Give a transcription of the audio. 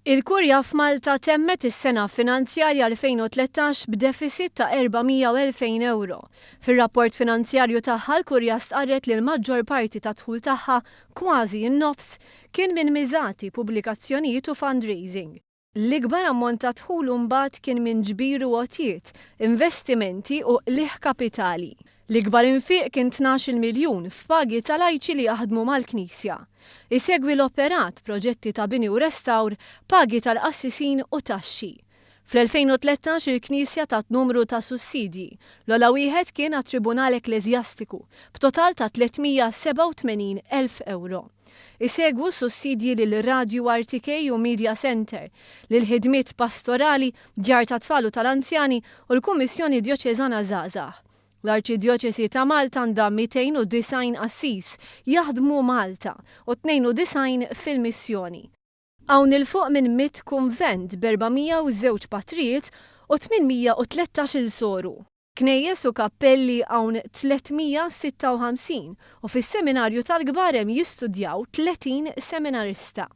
Il-Kurja f'Malta temmet is-sena finanzjarja 2013 b'deficit ta' 400,000 ewro. Fir-rapport finanzjarju tagħha l-Kurja stqarret li l-maġġor parti tad-dħul tagħha, kważi n-nofs, kien minn miżati, pubblikazzjonijiet u fundraising. L-ikbar ammont ta' dħul imbagħad kien minn ġbir u għotjiet, investimenti u qligħ kapitali. L-ikbar infiq kien 12-il miljun f'pagi ta' lajċi li jaħdmu mal-Knisja. Isegwi l-operat, proġetti ta' bini u restawr, pagi tal-qassisin u taxxi. Fl-2013 il-Knisja tat numru ta' sussidji. L-ogħla wieħed kien għat-Tribunal Ekkleżjastiku, b'total ta' 387 elf ewro. Isegwu sussidji lil Radju RTK u Media Centre, lil ħidmiet pastorali, djar tat-tfal u tal-anzjani u l-Kummissjoni Djoċeżana Żgħażagħ. L-Arċidjoċesi ta' Malta għandha 290 qassis jaħdmu Malta u 92 fil-missjoni. Hawn 'il fuq minn mitt kunvent b'402 patrijiet u 813-il soru. Knejjes u kappelli hawn 356 u fis-seminarju tal-kbar hemm jistudjaw 30 seminarista.